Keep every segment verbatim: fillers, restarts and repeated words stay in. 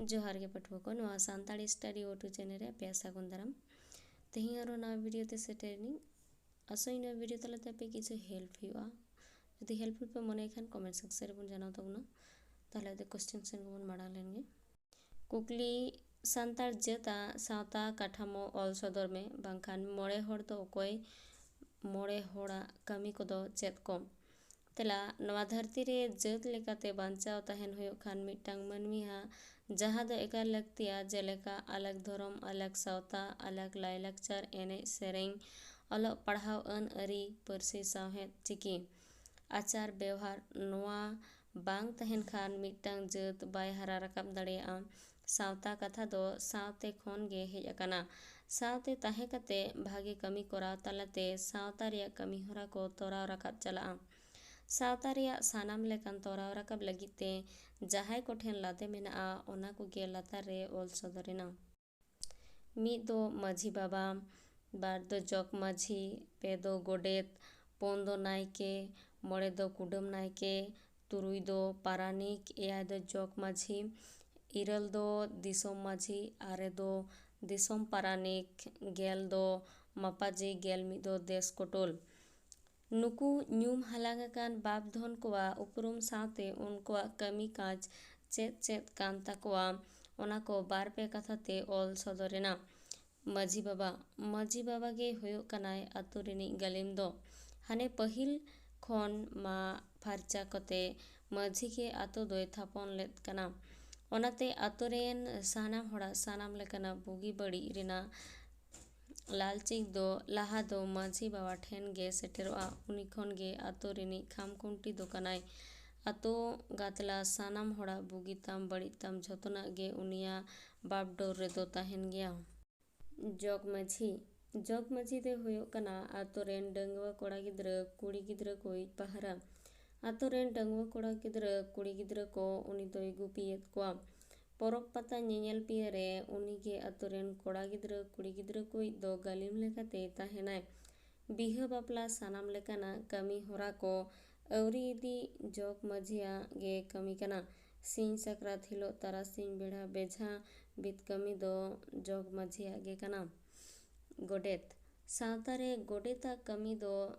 ᱡᱚᱦᱟᱨ ᱜᱮ ᱯᱟᱹᱴᱷᱩᱣᱟᱹ ᱠᱚ, ᱱᱚᱣᱟ Santali study O two channel ᱨᱮ ᱟᱯᱮᱭᱟᱜ ᱥᱟᱹᱜᱩᱱ ᱫᱟᱨᱟᱢ᱾ ᱛᱮᱦᱮᱧ ᱟᱨᱦᱚᱸ ᱱᱟᱣᱟ video ᱛᱮ ᱥᱮᱴᱮᱨ ᱮᱱᱟᱹᱧ᱾ ᱟᱥᱚᱜ ᱟᱹᱧ ᱱᱚᱣᱟ video ᱛᱟᱞᱟᱛᱮ ᱟᱯᱮ ᱠᱤᱪᱷᱩ help ᱦᱩᱭᱩᱜᱼᱟ᱾ ᱡᱩᱫᱤ helpful ᱯᱮ ᱢᱚᱱᱮᱭ ᱠᱷᱟᱱ comment section ᱨᱮᱵᱚᱱ ᱡᱟᱱᱟᱣ ᱛᱟᱵᱚᱱᱟ᱾ ᱛᱟᱦᱞᱮ ᱟᱫᱚ question ᱥᱮᱱ ᱜᱮᱵᱚᱱ ᱢᱟᱲᱟᱝ ᱞᱮᱱ ᱜᱮ᱾ ᱠᱩᱠᱞᱤ, ᱥᱟᱱᱛᱟᱲ ᱡᱟᱹᱛᱟᱜ ᱥᱟᱶᱛᱟ ᱠᱟᱴᱷᱟᱢᱳ ᱚᱞ ᱥᱚᱫᱚᱨ ᱢᱮ, ᱵᱟᱝᱠᱷᱟᱱ ᱢᱚᱬᱮ ᱦᱚᱲ ᱫᱚ ᱚᱠᱚᱭ? ᱢᱚᱬᱮ ᱦᱚᱲᱟᱜ ᱠᱟᱹᱢᱤ ᱠᱚᱫᱚ ᱪᱮᱫ ᱠᱚ? ᱛᱮᱞᱟ, ᱱᱚᱣᱟ ᱫᱷᱟᱹᱨᱛᱤ ᱨᱮ ᱡᱟᱹᱛ ᱞᱮᱠᱟᱛᱮ ᱵᱟᱧᱪᱟᱣ ᱛᱟᱦᱮᱱ ᱦᱩᱭᱩᱜ ᱠᱷᱟᱱ ᱢᱤᱫᱴᱟᱝ ᱢᱟᱹᱱᱢᱤᱭᱟᱜ ᱡᱟᱦᱟᱸ ᱫᱚ ᱮᱠᱟᱞ ᱞᱟᱹᱠᱛᱤᱭᱟ, ᱡᱮᱞᱮᱠᱟ ᱟᱞᱟᱜᱽ ᱫᱷᱚᱨᱚᱢ, ᱟᱞᱟᱜᱽ ᱥᱟᱶᱛᱟ, ᱟᱞᱟᱜᱽ ᱞᱟᱭᱞᱟᱠᱪᱟᱨ, ᱮᱱᱮᱡ ᱥᱮᱨᱮᱧ, ᱚᱞᱚᱜ ᱯᱟᱲᱦᱟᱣ, ᱟᱹᱱ ᱟᱹᱨᱤ, ᱯᱟᱹᱨᱥᱤ, ᱥᱟᱶᱦᱮᱫ, ᱪᱤᱠᱤ, ᱟᱪᱟᱨ ᱵᱮᱣᱦᱟᱨ, ᱱᱚᱣᱟ ᱵᱟᱝ ᱛᱟᱦᱮᱱ ᱠᱷᱟᱱ ᱢᱤᱫᱴᱟᱝ ᱡᱟᱹᱛ ᱵᱟᱭ ᱦᱟᱨᱟ ᱨᱟᱠᱟᱵ ᱫᱟᱲᱮᱭᱟᱜᱼᱟ᱾ ᱥᱟᱶᱛᱟ ᱠᱟᱛᱷᱟ ᱫᱚ ᱥᱟᱶᱛᱮ ᱠᱷᱚᱱ ᱜᱮ ᱦᱮᱡ ᱟᱠᱟᱱᱟ᱾ ᱥᱟᱶᱛᱮ ᱛᱟᱦᱮᱸ ᱠᱟᱛᱮ ᱵᱷᱟᱜᱮ ᱠᱟᱹᱢᱤ ᱠᱚᱨᱟᱣ ᱛᱟᱞᱟᱛᱮ ᱥᱟᱶᱛᱟ ᱨᱮᱭᱟᱜ ᱠᱟᱹᱢᱤ ᱦᱚᱨᱟ ᱠᱚ ᱛᱚᱨᱟᱣ ᱨᱟᱠᱟᱵ ᱪᱟᱞᱟᱜᱼᱟ᱾ ᱥᱟᱶᱛᱟ ᱨᱮᱭᱟᱜ ᱥᱟᱱᱟᱢ ᱞᱮᱠᱟᱱ ᱛᱚᱨᱟᱣ ᱨᱟᱠᱟᱵ ᱞᱟᱹᱜᱤᱫ ᱛᱮ ᱡᱟᱦᱟᱸᱭ ᱠᱚᱴᱷᱮᱱ ᱞᱟᱫᱮ ᱢᱮᱱᱟᱜᱼᱟ, ᱚᱱᱟ ᱠᱚᱜᱮ ᱞᱟᱛᱟᱨ ᱨᱮ ᱚᱞ ᱥᱚᱫᱚᱨ ᱮᱱᱟ᱾ ᱢᱤᱫ ᱫᱚ ᱢᱟᱹᱡᱷᱤ ᱵᱟᱵᱟ, ᱵᱟᱨ ᱫᱚ ᱡᱚᱜᱽ ᱢᱟᱹᱡᱷᱤ, ᱯᱮ ᱫᱚ ᱜᱚᱰᱮᱛ, ᱯᱩᱱ ᱫᱚ ᱱᱟᱭᱠᱮ, ᱢᱚᱬᱮ ᱫᱚ ᱠᱩᱰᱟᱹᱢ ᱱᱟᱭᱠᱮ, ᱛᱩᱨᱩᱭ ᱫᱚ ᱯᱟᱨᱟᱱᱤᱠ, ᱮᱭᱟᱭ ᱫᱚ ᱡᱚᱜᱽ ᱢᱟᱹᱡᱷᱤ, ᱤᱨᱟᱹᱞ ᱫᱚ ᱫᱤᱥᱚᱢ ᱢᱟᱹᱡᱷᱤ, ᱟᱨᱮ ᱫᱚ ᱫᱤᱥᱚᱢ ᱯᱟᱨᱟᱱᱤᱠ, ᱜᱮᱞ ᱫᱚ ᱢᱟᱯᱟᱡᱤ, ᱜᱮᱞ ᱢᱤᱫ ᱫᱚ ᱫᱮᱥ ᱠᱚᱴᱳᱞ᱾ ᱱᱩᱠᱩ ᱧᱩᱢ ᱦᱟᱞᱟᱝ ᱟᱠᱟᱱ ᱵᱟᱯ ᱫᱷᱚᱱ ᱠᱚᱣᱟᱜ ᱩᱯᱨᱩᱢ ᱥᱟᱶᱛᱮ ᱩᱱᱠᱩᱣᱟᱜ ᱠᱟᱹᱢᱤ ᱠᱟᱡᱽ ᱪᱮᱫ ᱪᱮᱫ ᱠᱟᱱ ᱛᱟᱠᱚᱣᱟ, ᱚᱱᱟ ᱠᱚ ᱵᱟᱨ ᱯᱮ ᱠᱟᱛᱷᱟ ᱛᱮ ᱚᱞ ᱥᱚᱫᱚᱨ ᱮᱱᱟ᱾ ᱢᱟᱹᱡᱷᱤ ᱵᱟᱵᱟ, ᱢᱟᱹᱡᱷᱤ ᱵᱟᱵᱟ ᱜᱮ ᱦᱩᱭᱩᱜ ᱠᱟᱱᱟᱭ ᱟᱛᱳ ᱨᱤᱱᱤᱡ ᱜᱟᱹᱞᱤᱢ ᱫᱚ᱾ ᱦᱟᱱᱮ ᱯᱟᱹᱦᱤᱞ ᱠᱷᱚᱱ ᱢᱟ ᱯᱷᱟᱨᱪᱟ ᱠᱟᱛᱮ ᱢᱟᱹᱡᱷᱤ ᱜᱮ ᱟᱛᱳ ᱫᱚᱭ ᱛᱷᱟᱯᱚᱱ ᱞᱮᱫ ᱠᱟᱱᱟ᱾ ᱚᱱᱟᱛᱮ ᱟᱛᱳ ᱨᱮᱱ ᱥᱟᱱᱟᱢ ᱦᱚᱲᱟᱜ ᱥᱟᱱᱟᱢ ᱞᱮᱠᱟᱱᱟᱜ ᱵᱩᱜᱤ ᱵᱟᱹᱲᱤᱡ ᱨᱮᱱᱟᱜ ᱞᱟᱞᱪᱤᱠ ᱫᱚ ᱞᱟᱦᱟ ᱫᱚ ᱢᱟᱹᱡᱷᱤ ᱵᱟᱵᱟ ᱴᱷᱮᱱ ᱜᱮ ᱥᱮᱴᱮᱨᱚᱜᱼᱟ᱾ ᱩᱱᱤ ᱠᱷᱚᱱ ᱜᱮ ᱟᱛᱳ ᱨᱤᱱᱤᱡ ᱠᱷᱟᱢ ᱠᱷᱩᱱᱴᱤ ᱫᱚ ᱠᱟᱱᱟᱭ᱾ ᱟᱛᱳ ᱜᱟᱛᱞᱟ ᱥᱟᱱᱟᱢ ᱦᱚᱲᱟᱜ ᱵᱩᱜᱤ ᱛᱟᱢ ᱵᱟᱹᱲᱤᱡ ᱛᱟᱢ ᱡᱷᱚᱛᱚᱱᱟᱜ ᱜᱮ ᱩᱱᱤᱭᱟᱜ ᱵᱟᱯᱰᱳᱨ ᱨᱮᱫᱚ ᱛᱟᱦᱮᱱ ᱜᱮᱭᱟ᱾ ᱡᱚᱜᱽ ᱢᱟᱹᱡᱷᱤ, ᱡᱚᱜᱽ ᱢᱟᱹᱡᱷᱤ ᱫᱚᱭ ᱦᱩᱭᱩᱜ ᱠᱟᱱᱟ ᱟᱛᱳ ᱨᱮᱱ ᱰᱟᱺᱜᱩᱣᱟᱹ ᱠᱚᱲᱟ ᱜᱤᱫᱽᱨᱟᱹ ᱠᱩᱲᱤ ᱜᱤᱫᱽᱨᱟᱹ ᱠᱚᱭᱤᱡ ᱯᱟᱦᱟᱨᱟ᱾ ᱟᱛᱳ ᱨᱮᱱ ᱰᱟᱺᱜᱩᱣᱟᱹ ᱠᱚᱲᱟ ᱜᱤᱫᱽᱨᱟᱹ ᱠᱩᱲᱤ ᱜᱤᱫᱽᱨᱟᱹ ᱠᱚ ᱩᱱᱤ ᱫᱚᱭ ᱜᱩᱯᱤᱭᱮᱫ ᱠᱚᱣᱟ᱾ ᱯᱚᱨᱚᱵᱽ ᱯᱟᱛᱟ ᱧᱮᱧᱮᱞ ᱯᱤᱭᱟᱹ ᱨᱮ ᱩᱱᱤ ᱜᱮ ᱟᱛᱳ ᱨᱮᱱ ᱠᱚᱲᱟ ᱜᱤᱫᱽᱨᱟᱹ ᱠᱩᱲᱤ ᱜᱤᱫᱽᱨᱟᱹ ᱠᱚᱭᱤᱡ ᱫᱚ ᱜᱟᱹᱞᱤᱢ ᱞᱮᱠᱟᱛᱮᱭ ᱛᱟᱦᱮᱱᱟᱭ᱾ ᱵᱤᱦᱟᱹ ᱵᱟᱯᱞᱟ ᱥᱟᱱᱟᱢ ᱞᱮᱠᱟᱱᱟᱜ ᱠᱟᱹᱢᱤ ᱦᱚᱨᱟ ᱠᱚ ᱟᱹᱣᱨᱤ ᱤᱫᱤ ᱡᱚᱜᱽ ᱢᱟᱹᱡᱷᱤᱭᱟᱜ ᱜᱮ ᱠᱟᱹᱢᱤ ᱠᱟᱱᱟ᱾ ᱥᱤᱧ ᱥᱟᱠᱨᱟᱛ ᱦᱤᱞᱳᱜ ᱛᱟᱨᱟᱥᱤᱧ ᱵᱮᱲᱟ ᱵᱮᱡᱷᱟ ᱵᱤᱫ ᱠᱟᱹᱢᱤ ᱫᱚ ᱡᱚᱜᱽ ᱢᱟᱹᱡᱷᱤᱭᱟᱜ ᱜᱮ ᱠᱟᱱᱟ᱾ ᱜᱚᱰᱮᱛ᱾ ᱥᱟᱶᱛᱟ ᱨᱮ ᱜᱚᱰᱮᱛᱟᱜ ᱠᱟᱹᱢᱤ ᱫᱚ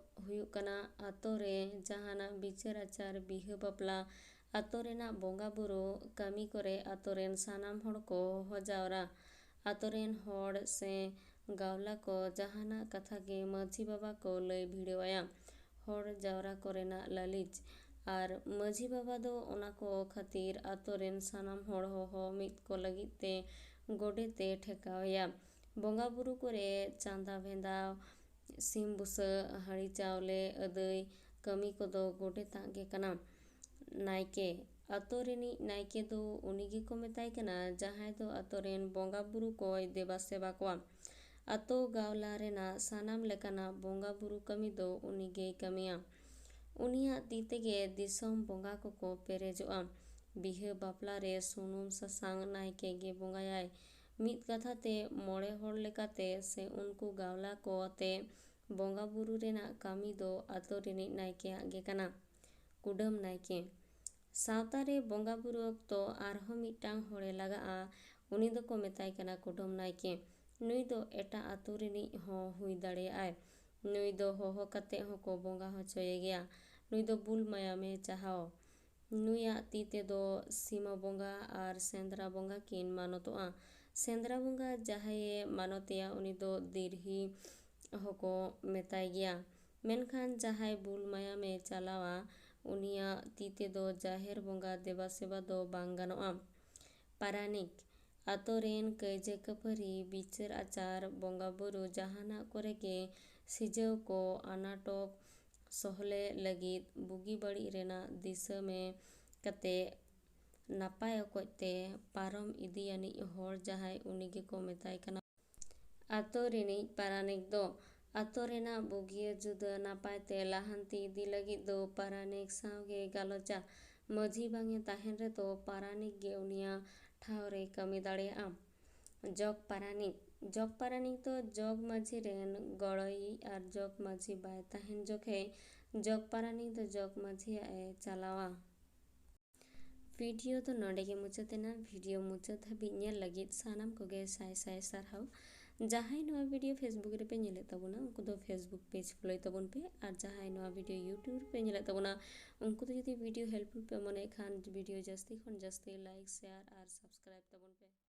ᱦᱩᱭᱩᱜ ᱠᱟᱱᱟ ᱟᱛᱳ ᱨᱮ ᱡᱟᱦᱟᱱᱟᱜ ᱵᱤᱪᱟᱹᱨ ᱟᱪᱟᱨ, ᱵᱤᱦᱟᱹ ᱵᱟᱯᱞᱟ, ᱟᱛᱳ ᱨᱮᱱᱟᱜ ᱵᱚᱸᱜᱟ ᱵᱩᱨᱩ ᱠᱟᱹᱢᱤ ᱠᱚᱨᱮ ᱟᱛᱳ ᱨᱮᱱ ᱥᱟᱱᱟᱢ ᱦᱚᱲ ᱠᱚ ᱦᱚᱦᱚ ᱡᱟᱣᱨᱟ, ᱟᱛᱳ ᱨᱮᱱ ᱦᱚᱲ ᱥᱮ ᱜᱟᱶᱞᱟ ᱠᱚ ᱡᱟᱦᱟᱱᱟᱜ ᱠᱟᱛᱷᱟ ᱜᱮ ᱢᱟᱹᱡᱷᱤ ᱵᱟᱵᱟ ᱠᱚ ᱞᱟᱹᱭ ᱵᱷᱤᱲᱟᱹᱣ ᱟᱭᱟ᱾ ᱦᱚᱲ ᱡᱟᱣᱨᱟ ᱠᱚᱨᱮᱱᱟᱜ ᱞᱟᱹᱞᱤᱪ᱾ ᱟᱨ ᱢᱟᱹᱡᱷᱤ ᱵᱟᱵᱟ ᱫᱚ ᱚᱱᱟ ᱠᱚ ᱠᱷᱟᱹᱛᱤᱨ ᱟᱛᱳ ᱨᱮᱱ ᱥᱟᱱᱟᱢ ᱦᱚᱲ ᱦᱚᱦᱚ ᱢᱤᱫ ᱠᱚ ᱞᱟᱹᱜᱤᱫ ᱛᱮ ᱜᱚᱰᱮᱛ ᱮ ᱴᱷᱮᱠᱟᱣ ᱮᱭᱟ᱾ ᱵᱚᱸᱜᱟ ᱵᱩᱨᱩ ᱠᱚᱨᱮ ᱪᱟᱸᱫᱟ ᱵᱷᱮᱸᱫᱟᱣ, ᱥᱤᱢ ᱵᱩᱥᱟᱹᱜ, ᱦᱟᱺᱰᱤ ᱪᱟᱣᱞᱮ ᱟᱹᱫᱟᱹᱭ ᱠᱟᱹᱢᱤ ᱠᱚᱫᱚ ᱜᱚᱰᱮᱛᱟᱜ ᱜᱮ ᱠᱟᱱᱟ᱾ ᱱᱟᱭᱠᱮ᱾ ᱟᱛᱳ ᱨᱤᱱᱤᱡ ᱱᱟᱭᱠᱮ ᱫᱚ ᱩᱱᱤ ᱜᱮᱠᱚ ᱢᱮᱛᱟᱭ ᱠᱟᱱᱟ, ᱡᱟᱦᱟᱸᱭ ᱫᱚ ᱟᱛᱳ ᱨᱮᱱ ᱵᱚᱸᱜᱟ ᱵᱩᱨᱩ ᱠᱚᱭ ᱫᱮᱵᱟ ᱥᱮᱵᱟ ᱠᱚᱣᱟ᱾ ᱟᱛᱳ ᱜᱟᱶᱞᱟ ᱨᱮᱱᱟᱜ ᱥᱟᱱᱟᱢ ᱞᱮᱠᱟᱱᱟᱜ ᱵᱚᱸᱜᱟ ᱵᱩᱨᱩ ᱠᱟᱹᱢᱤ ᱫᱚ ᱩᱱᱤ ᱜᱮᱭ ᱠᱟᱹᱢᱤᱭᱟ᱾ ᱩᱱᱤᱭᱟᱜ ᱛᱤ ᱛᱮᱜᱮ ᱫᱤᱥᱚᱢ ᱵᱚᱸᱜᱟ ᱠᱚᱠᱚ ᱯᱮᱨᱮᱡᱚᱜᱼᱟ᱾ ᱵᱤᱦᱟᱹ ᱵᱟᱯᱞᱟ ᱨᱮ ᱥᱩᱱᱩᱢ ᱥᱟᱥᱟᱝ ᱱᱟᱭᱠᱮ ᱜᱮ ᱵᱚᱸᱜᱟᱭᱟᱭ᱾ ᱢᱤᱫ ᱠᱟᱛᱷᱟ ᱛᱮ ᱢᱚᱬᱮ ᱦᱚᱲ ᱞᱮᱠᱟᱛᱮ ᱥᱮ ᱩᱱᱠᱩ ᱜᱟᱶᱞᱟ ᱠᱚ ᱟᱛᱮ ᱵᱚᱸᱜᱟ ᱵᱩᱨᱩ ᱨᱮᱱᱟᱜ ᱠᱟᱹᱢᱤ ᱫᱚ ᱟᱛᱳ ᱨᱤᱱᱤᱡ ᱱᱟᱭᱠᱮᱭᱟᱜ ᱜᱮ ᱠᱟᱱᱟ᱾ ᱠᱩᱰᱟᱹᱢ ᱱᱟᱭᱠᱮ᱾ ᱥᱟᱶᱛᱟ ᱨᱮ ᱵᱚᱸᱜᱟ ᱵᱩᱨᱩ ᱚᱠᱛᱚ ᱟᱨᱦᱚᱸ ᱢᱤᱫᱴᱟᱝ ᱦᱚᱲᱮ ᱞᱟᱜᱟᱜᱼᱟ, ᱩᱱᱤ ᱫᱚᱠᱚ ᱢᱮᱛᱟᱭ ᱠᱟᱱᱟ ᱠᱩᱰᱟᱹᱢ ᱱᱟᱭᱠᱮ᱾ ᱱᱩᱭ ᱫᱚ ᱮᱴᱟᱜ ᱟᱛᱳ ᱨᱤᱱᱤᱡ ᱦᱚᱸ ᱦᱩᱭ ᱫᱟᱲᱮᱭᱟᱜᱼᱟᱭ᱾ ᱱᱩᱭ ᱫᱚ ᱦᱚᱦᱚ ᱠᱟᱛᱮ ᱦᱚᱸᱠᱚ ᱵᱚᱸᱜᱟ ᱦᱚᱪᱚᱭᱮ ᱜᱮᱭᱟ᱾ ᱱᱩᱭ ᱫᱚ ᱵᱩᱞ ᱢᱟᱭᱟᱢᱮ ᱪᱟᱦᱟᱣ᱾ ᱱᱩᱭᱟᱜ ᱛᱤ ᱛᱮᱫᱚ ᱥᱤᱢᱟᱹ ᱵᱚᱸᱜᱟ ᱟᱨ ᱥᱮᱸᱫᱽᱨᱟ ᱵᱚᱸᱜᱟ ᱠᱤᱱ ᱢᱟᱱᱚᱛᱚᱜᱼᱟ᱾ ᱥᱮᱸᱫᱽᱨᱟ ᱵᱚᱸᱜᱟ ᱡᱟᱦᱟᱸᱭᱮ ᱢᱟᱱᱚᱛᱮᱭᱟ, ᱩᱱᱤ ᱫᱚ ᱫᱤᱨᱦᱤ ᱦᱚᱸᱠᱚ ᱢᱮᱛᱟᱭ ᱜᱮᱭᱟ᱾ ᱢᱮᱱᱠᱷᱟᱱ ᱡᱟᱦᱟᱸᱭ ᱵᱩᱞ ᱢᱟᱭᱟᱢᱮ ᱪᱟᱞᱟᱣᱟ, ᱩᱱᱤᱭᱟᱜ ᱛᱤ ᱛᱮᱫᱚ ᱡᱟᱦᱮᱨ ᱵᱚᱸᱜᱟ ᱫᱮᱵᱟ ᱥᱮᱵᱟ ᱫᱚ ᱵᱟᱝ ᱜᱟᱱᱚᱜᱼᱟ᱾ ᱯᱟᱨᱟᱱᱤᱠ᱾ ᱟᱛᱳ ᱨᱮᱱ ᱠᱟᱹᱭᱡᱟᱹ ᱠᱟᱹᱯᱷᱟᱹᱨᱤ, ᱵᱤᱪᱟᱹᱨ ᱟᱪᱟᱨ, ᱵᱚᱸᱜᱟ ᱵᱩᱨᱩ ᱡᱟᱦᱟᱱᱟᱜ ᱠᱚᱨᱮ ᱜᱮ ᱥᱤᱡᱟᱹᱣ ᱠᱚ ᱟᱱᱟᱴᱚᱠ ᱥᱚᱦᱞᱮ ᱞᱟᱹᱜᱤᱫ ᱵᱩᱜᱤ ᱵᱟᱹᱲᱤᱡ ᱨᱮᱱᱟᱜ ᱫᱤᱥᱟᱹ ᱢᱮ ᱠᱟᱛᱮ ᱱᱟᱯᱟᱭ ᱚᱠᱚᱡ ᱛᱮ ᱯᱟᱨᱚᱢ ᱤᱫᱤᱭᱟᱱᱤᱡ ᱦᱚᱲ ᱡᱟᱦᱟᱸᱭ, ᱩᱱᱤ ᱜᱮᱠᱚ ᱢᱮᱛᱟᱭ ᱠᱟᱱᱟ᱾ ᱟᱛᱳ ᱨᱤᱱᱤᱡ ᱯᱟᱨᱟᱱᱤᱠ ᱫᱚ ᱟᱛᱳ ᱨᱮᱱᱟᱜ ᱵᱩᱜᱤᱭᱟᱹ ᱡᱩᱫᱟᱹ ᱱᱟᱯᱟᱭ ᱛᱮ ᱞᱟᱦᱟᱱᱛᱤ ᱤᱫᱤ ᱞᱟᱹᱜᱤᱫ ᱫᱚ ᱯᱟᱨᱟᱱᱤᱠ ᱥᱟᱶ ᱜᱮ ᱜᱟᱞᱚᱪᱟ᱾ ᱢᱟᱹᱡᱷᱤ ᱵᱟᱝ ᱮ ᱛᱟᱦᱮᱱ ᱨᱮᱫᱚ ᱯᱟᱨᱟᱱᱤᱠ ᱜᱮ ᱩᱱᱤᱭᱟᱜ ᱴᱷᱟᱶ ᱨᱮ ᱠᱟᱹᱢᱤ ᱫᱟᱲᱮᱭᱟᱜᱼᱟ᱾ ᱡᱚᱜᱽ ᱯᱟᱨᱟᱱᱤᱠ᱾ ᱡᱚᱜᱽ ᱯᱟᱨᱟᱱᱤᱠ ᱫᱚ ᱡᱚᱜᱽ ᱢᱟᱹᱡᱷᱤ ᱨᱮᱱ ᱜᱚᱲᱚᱭᱤᱡ ᱟᱨ ᱡᱚᱜᱽ ᱢᱟᱹᱡᱷᱤ ᱵᱟᱭ ᱛᱟᱦᱮᱱ ᱡᱚᱠᱷᱮᱡ ᱡᱚᱜᱽ ᱯᱟᱨᱟᱱᱤᱠ ᱫᱚ ᱡᱚᱜᱽ ᱢᱟᱹᱡᱷᱤᱭᱟᱜ ᱮ ᱪᱟᱞᱟᱣᱟ᱾ ᱵᱷᱤᱰᱤᱭᱳ ᱫᱚ ᱱᱚᱰᱮ ᱜᱮ ᱢᱩᱪᱟᱹᱫ ᱮᱱᱟ᱾ ᱵᱷᱤᱰᱤᱭᱳ ᱢᱩᱪᱟᱹᱫ ᱫᱷᱟᱹᱵᱤᱡ ᱧᱮᱞ ᱞᱟᱹᱜᱤᱫ ᱥᱟᱱᱟᱢ ᱠᱚᱜᱮ ᱥᱟᱭ ᱥᱟᱭ ᱥᱟᱨᱦᱟᱣ᱾ ᱡᱟᱦᱟᱸᱭ ᱱᱚᱣᱟ ᱵᱷᱤᱰᱤᱭᱳ Facebook ᱨᱮᱯᱮ ᱧᱮᱞᱮᱫ ᱛᱟᱵᱚᱱᱟ, ᱩᱱᱠᱩ ᱫᱚ Facebook page follow ᱛᱟᱵᱚᱱ ᱯᱮ, ᱟᱨ ᱡᱟᱦᱟᱸᱭ ᱱᱚᱣᱟ ᱵᱷᱤᱰᱤᱭᱳ YouTube ᱨᱮᱯᱮ ᱧᱮᱞᱮᱫ ᱛᱟᱵᱚᱱᱟ, ᱩᱱᱠᱩ ᱫᱚ ᱡᱩᱫᱤ ᱵᱷᱤᱰᱤᱭᱳ helpful ᱯᱮ ᱢᱚᱱᱮᱭᱮᱫ ᱠᱷᱟᱱ ᱵᱷᱤᱰᱤᱭᱳ ᱡᱟᱹᱥᱛᱤ ᱠᱷᱚᱱ ᱡᱟᱹᱥᱛᱤ like, share ᱟᱨ subscribe ᱛᱟᱵᱚᱱ ᱯᱮ᱾